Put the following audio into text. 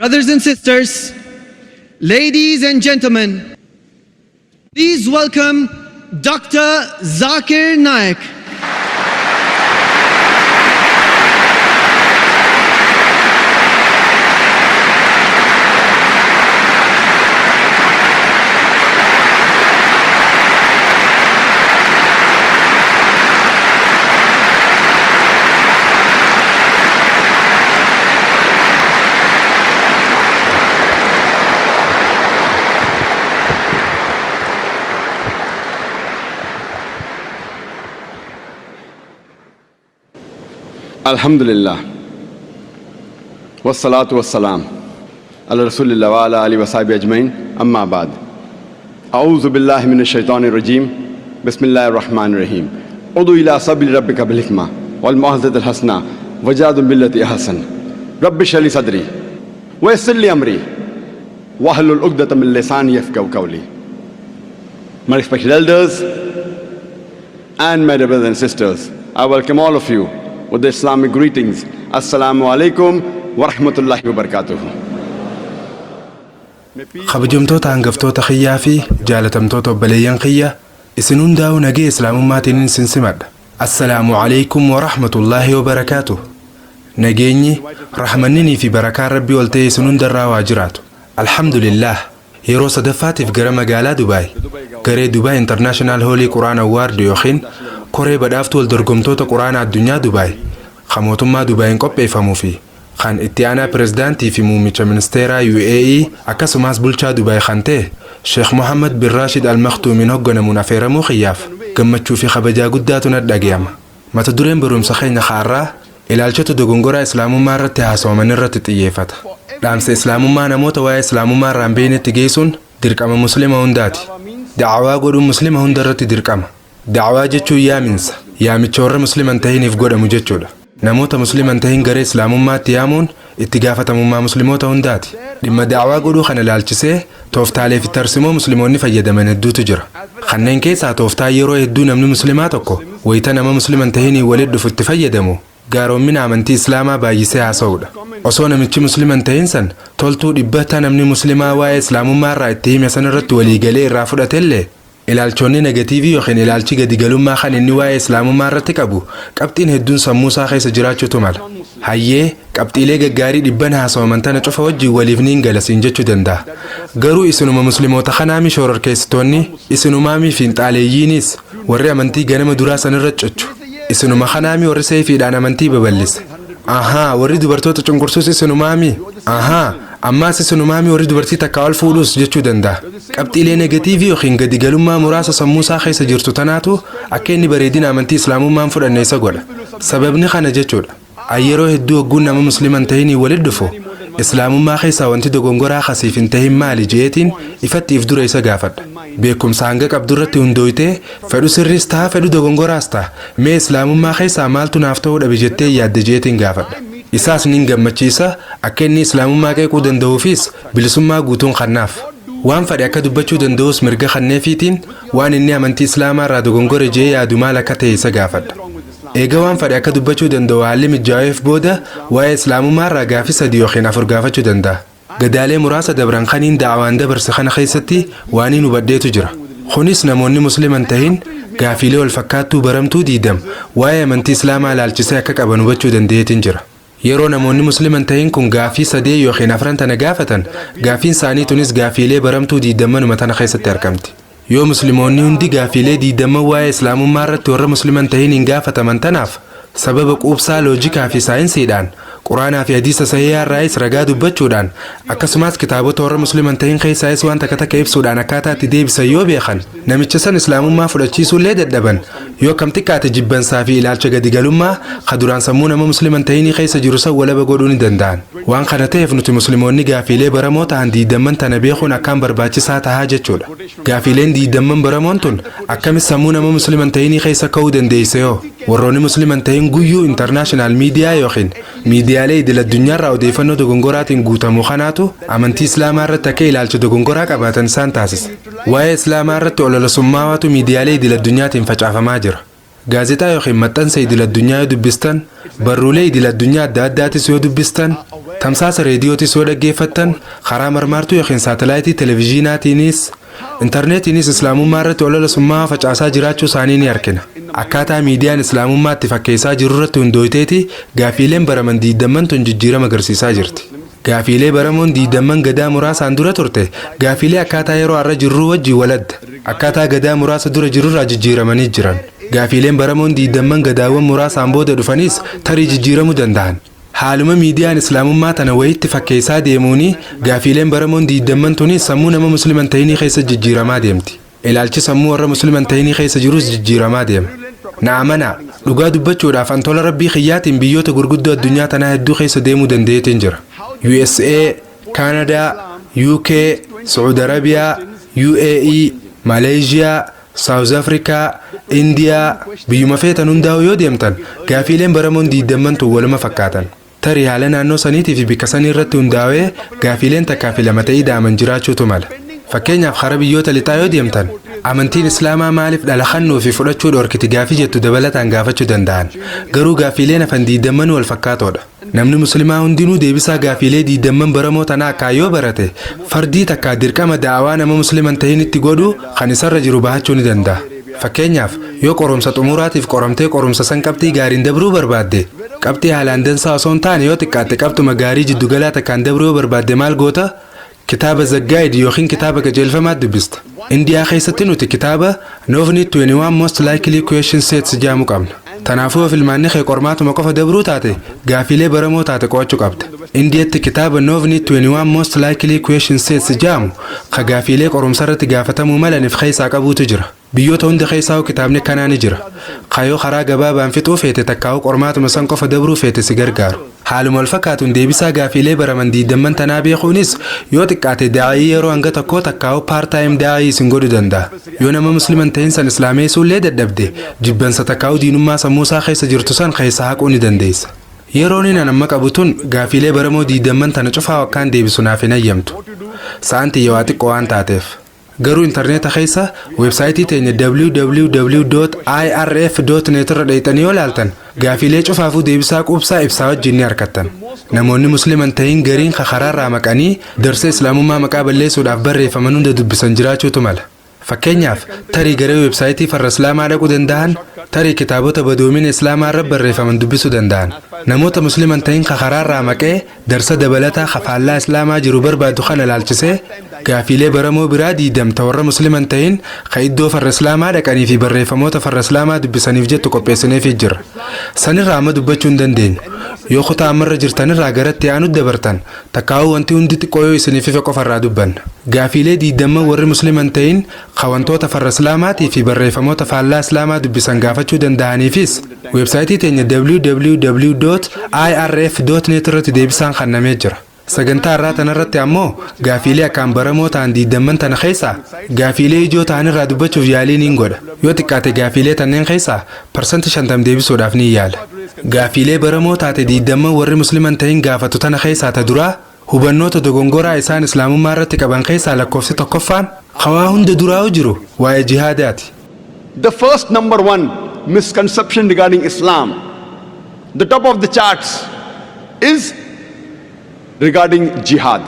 Brothers and sisters, ladies and gentlemen, please welcome Dr. Zakir Naik. Alhamdulillah. Wassalatu wassalam ala Rasulillah wa ala alihi wa sahbihi ajmain. Amma ba'd. A'udhu billahi minash shaitanir rajeem. Bismillahir rahmanir rahim. Udu ila sabili rabbika bil hikma wal mau'izatil hasana wajadil billati ahsan. Rabbi shrah li sadri wa yassir li amri wahlul 'uqdatam min lisani yafqahu qawli. My respected elders and my dear brothers and sisters, I welcome all of you with the Islamic greetings. Assalamu alaikum wa rahmatullahi wa barakatuh. Kabajamtoota hangaftoota kiyyaa fi jaalatamtoota obboleeyyan kiyya, isin hundaa'u nagee islaamummaatiin isin simadha. Assalaamu alaykum wa rahmatullaahi wa barakaatuh. Nageenyi, rahmanninii fi barakaan Rabbii ol ta'e isin hundarraa waa jiraatu. Alhamdulillah, yeroo sadaffaatiif gara magaalaa Dubaay, garee Dubaay International Holy Quran Award yookiin koree badhaaftuu wal dorgomtoota Quraana addunyaa Dubaay kan mootummaa Dubaayin qopheeffamuu fi kan itti aanaa pirezidaantii fi muummicha ministeeraa UAE akkasumas bulchaa Dubaay kan ta'e Sheekh Mohammed bin Rashid Al Maktuumiin hoogganamuun affeeramuu kiyyaaf gammachuu fi kabajaa guddaatu na dhagayama. Mata dureen barumsa keenya har'aa ilaalchota dogongoraa islaamummaa irratti haasawaman irratti xiyyeeffata. Dhaamsa islaamummaa namoota waa'ee islaamummaa irraa hin beeknetti geessuun dirqama muslima hundaati. Da'awaa godhuun muslima hunda irratti dirqama. Da'awaa jechuun yaaminsa, yaamicha warra muslima hin tahiniif godhamu jechuudha. Namoota muslima hin tahin gara islaamummaatti yaamuun itti gaafatamummaa musliimoota hundaati. Dhimma da'awaa godhuu kana ilaalchisee tooftaalee fi tarsimoo musliimoonni fayyadaman hedduutu jira. Kanneen keessaa tooftaa yeroo hedduu namni muslimaa tokko wayita nama muslima hin tahinii walitti dhufu itti fayyadamu gaaroommina amantii islaamaa baay'isee haasa'uudha. Osoo namichi muslima hin tahin san toltuu dhibbata namni muslimaa waa'ee islaamummaa irraa itti hime san irratti waliigalee irraa fudhatellee, ilaalchonni negative yookiin ilaalchi gadigalummaa kan inni waa'ee islaamummaa irratti qabu qabxiin hedduun sammuu isaa keessa jiraachuutu mala. Hayyee, qabxiilee gaggaarii dhibban haasawaman tana cufa wajjin waliif niin galasiin jechuu danda'a. Garuu isinuma musliimoota kanaami shororkeessitoonni, isinumaamii fiinxaaleeyyiinis warri amantii ganama duraa sanirra cichu. Isinuma kanaami warri seefiidhaan amantii babal'ise. Ahaa, warri dubartoota cunqursuus isinumaami. Ahaa, ammaas isinumaami warri dubartii takka ol fuudhus jechuu danda'a. Qabxiilee negative yookiin gadigalummaa muraasa sammuu isaa keessa jirtu tanaatu akka inni bareedina amantii islaamummaan fudhanne isa godha. Sababni kana jechuudha. Yeroo hedduu hogguun nama muslima hin tahinii walit dhufu, islaamummaa keessaa wanti dogongoraa kasiif hin tahin maali jeetiin ifatti if dura isa gaafadha. Beekumsa hanga qabdu irratti hundooytee, fedhu sirriis ta'a, fedhu dogongoraas ta'a, mee islaamummaa keessaa maaltu naaf ta'uu dhabe jettee yaadde jeetiin gaafadha. Isaas nin gammachiisa, akka inni islaamummaa qeequu danda'uufis bilisummaa guutuun kannaaf. Waan fedhe akka dubbachuu danda'us mirga kanneefiitiin waan inni amantii islaamaa irraa dogongore jee yaadu maal akka ta'e isa gaafadha. Eega waan fedhe akka dubbachuu danda'u haalli mijaa'eef booda, waa'ee islaamummaa irraa gaafii sadii yookiin afur gaafachuu danda'a. Gadaalee muraasa dabran kaniin da'awaan dabarse kana keessatti waan hin hubadheetu jira. Kunis namoonni muslima hin tahin gaafiilee wal fakkaattuu baramtuu 20 waa'ee amantii islaamaa ilaalchisee akka qaban hubachuu danda'eetiin jira. Yeroo namoonni muslima hin tahin kun gaafii sadee yookiin afran tana gaafatan, gaafiin isaanii tunis gaafiilee baramtuu diidammanuma tana keessatti argamti. Yoo musliimoonni hundi gaafiilee 20 waa'ee islaamummaa irratti warra muslima hin tahin hin gaafataman tanaaf sababa quubsaa loojikaa fi saayinsiidhaan, quraanaa fi hadiisa sahihaa irraayis ragaa dubbachuudhaan, akkasumas kitaabota warra muslima hin tahin keessaayis waan takka takka ibsuudhaan akkaataa itti deebisan yoo beekan, namicha san islaamummaa fudhachiisuullee dadhaban, yoo kam xiqqaate jibbansaa fi ilaalcha gadigalummaa ka duraan sammuu nama muslima hin tahinii keessa jiru san walaba godhuu ni danda'an. Waan kana ta'eef nuti musliimoonni gaafiilee baramoo ta'an 20n tana beekuun akkaan barbaachisaa tahaa jechuudha. Gaafiileen 20n baramoon tun akkamis sammuu nama muslima hin tahinii keessa ka'uu dandeesse? Yoo warroonni muslima hin tahin guyyuu international media yookiin miidiyaalee idil addunyaarraa odeeffannoo dogongoraatiin guutamu kanaatu amantii islaamaa irratti akka ilaalcha dogongoraa qabaatan isaan taasisa. Waa'ee islaamaa irratti olola summaawaatu miidiyaalee idil addunyaatiin facaafamaa jira. Gaazexaa yookiin maxxansa idil addunyaa yoo dubbistan, barruulee idil addunyaa adda addaatis yoo dubbistan, Tamsaasa reediyootis yoo dhaggeeffattan, karaa marmaartuu yookiin saatalaayitii televezyiinaatiinis, intarneetiinis islaamummaa irratti olola summaa facaasaa jiraachuu isaanii ni argina. Akkaataa miidiyaan islaamummaatti fakkeessaa jiru irratti hundooyteeti gaafiileen baraman 20n tun jijjiirama agarsiisaa jirti. Gaafiilee baramoon 20n gadaa muraasaan dura turte gaafiilee akkaataa yeroo har'a jirruu wajjin waladda. Akkaataa gadaa muraasa dura jirurraa jijjiiramanii jiran. Gaafiileen baramoon 20n gadaawwan muraasaan booda dhufanis tarii jijjiiramuu danda'an. Haaluma miidiyaan islaamummaa tana wayitti fakkeessaa deemuuni gaafiileen baramoon 20n tunis sammuu nama musliman ta'inii keessa jijjiiramaa deemti. Ilaalchi sammuu warra musliman ta'inii keessa jirus jijjiiramaa deema. Na amanaa, dhugaa dubbachuudhaaf an tola rabbii kiyyaatiin biyyoota gurguddoo addunyaa tanaa hedduu keessa deemuu danda'eetiin jira. USA, Kaanadaa, UK, Saudi Arabiyaa, UAE, Maleeshiyaa, South Africa, Indiyaa, biyyuma feetan hundaa'u yoo deemtan gaafiileen baramoon 20n tun waluma fakkaatan. Tarii haala naannoo saniitii fi bikka sanii irratti hundaa'ee gaafiileen takkaa fi lama ta'ii daaman jiraachuutu mala. Fakkeenyaaf, karaa biyyoota lixaa yoo deemtan, amantiin islaamaa maaliif dhala kennuu fi fudhachuu dhorkiti gaafii jettu dabalataan gaafachuu danda'an. Garuu gaafiileen hafan 20n wal fakkaatoodha. Namni muslimaa hundinuu deebisaa gaafiilee 20n baramoo tanaa akkaa yoo barate, fardii takkaa dirqama da'awaa nama musliman ta'in itti godhu kan isarra jiru bahachuu ni danda'a. Fakkeenyaaf, yoo qorumsa xumuraatiif qoramtee qorumsa san qabxii gaariin dabruu barbaadde, qabxii haalaan dansaa osoo hin taane yoo xiqqaatte qabxuma gaarii jiddugalaa takkaan dabruu yoo barbaadde maal goota? Kitaaba The Guide yookiin kitaaba qajeelfamaa dubbista. Indiyaa keessatti nuti kitaaba Navneet 21 Most Likely Question Sets jedhamu qabna. Tanaafuu yoo filmaanni kee qormaatuma qofa dabruu taate, gaafiilee baramoo taate qo'achuu qabda. Indiyatti kitaaba Navneet 21 Most Likely Question Sets jedhamu ka gaafiilee qorumsa irratti gaafatamuu malaniif keessaa qabuutu jira. Biyyoota hunda keessaa kitaabni kanaa ni jira. Kayoo karaa gabaabaan fixuu feete takkaa'u qormaatuma san qofa dabruu feete si gargaaru. Haaluma wal fakkaatuun deebisaa gaafiilee baraman 20n tanaa beekuunis yoo xiqqaate daa'ii yeroo hanga tokkoo takkaa'u part-time daa'ii isin godhuu danda'a. Yoo nama musliman ta'in san islaameessuullee dadhabde, jibbansa takkaa'u diinummaa sammuu isaa keessa jirtu san keessa haquu ni dandeessa. Yeroon inni amma qabu tun gaafiilee baramoo 20n tana cufaa akkaan deebisu naaf hin hayyamtu. Sa'aan xiyya waa xiqqoo waan taateef. Garuu intarneeta keessa weebsaayitii teenya www.irf.net irra dheeyxanii yoo laaltan, gaafiilee cufaafuu deebisaa quubsaa ibsaa wajjin ni argattan. Namoonni musliman ta'in gariin karaarraa maqanii darsa islaamummaa maqaa balleessuudhaaf barreeffaman hunda dubbisan jiraachuutu mala. Fakkeenyaaf, tarii garee weebsaayitii farra islaamaa dhaquu danda'an, tarii kitaabota badoomina islaamaa irra barreeffaman dubbisuu danda'an. Namoota musliman ta'in karaarraa maqee darsa dabalataa kafaallaa islaamaa jiru barbaadu kana laalchisee gaafiilee baramoo biraa 20 warra musliman ta'in ka iddoo farra islaamaa dhaqanii fi barreeffamoota farra islaamaa dubbisaniif jettu qopheessineefii jira. Sanirraa amma dubbachuu hin dandeenyu. Yoo kutaa ammarra jirtanirraa garatti aanutti dabartan takkaa'uu wanti hundi xiqqoo yoo isiniif ife qofarraa dubbanna. Gaafiilee 20n warri musliman ta'in ka wantoota farra islaamaatii fi barreeffamoota faallaa islaamaa dubbisan gaafachuu danda'aniifis weebsaayitii teenya www.irf.net irratti deebisaan kennamee jira. Sagantaa irraa tanarratti ammoo gaafiilee akkaan baramoo ta'an 20n tana keessaa gaafiilee ijoo ta'an irraa dubbachuuf yaalii niin godha. Yoo xiqqaate gaafiilee tanneen keessaa 50% deebisuudhaaf ni yaala. Gaafiilee baramoo taate 20n warri musliman ta'in gaafatu tana keessaa ta duraa, hubannoota dogongoraa isaan islaamummaa irratti qaban keessaa lakkoofsi tokkoffaan hawaa hunda duraa'u jiru waa'ee jihaadaati. The first number one misconception regarding Islam, the top of the charts, is regarding jihad.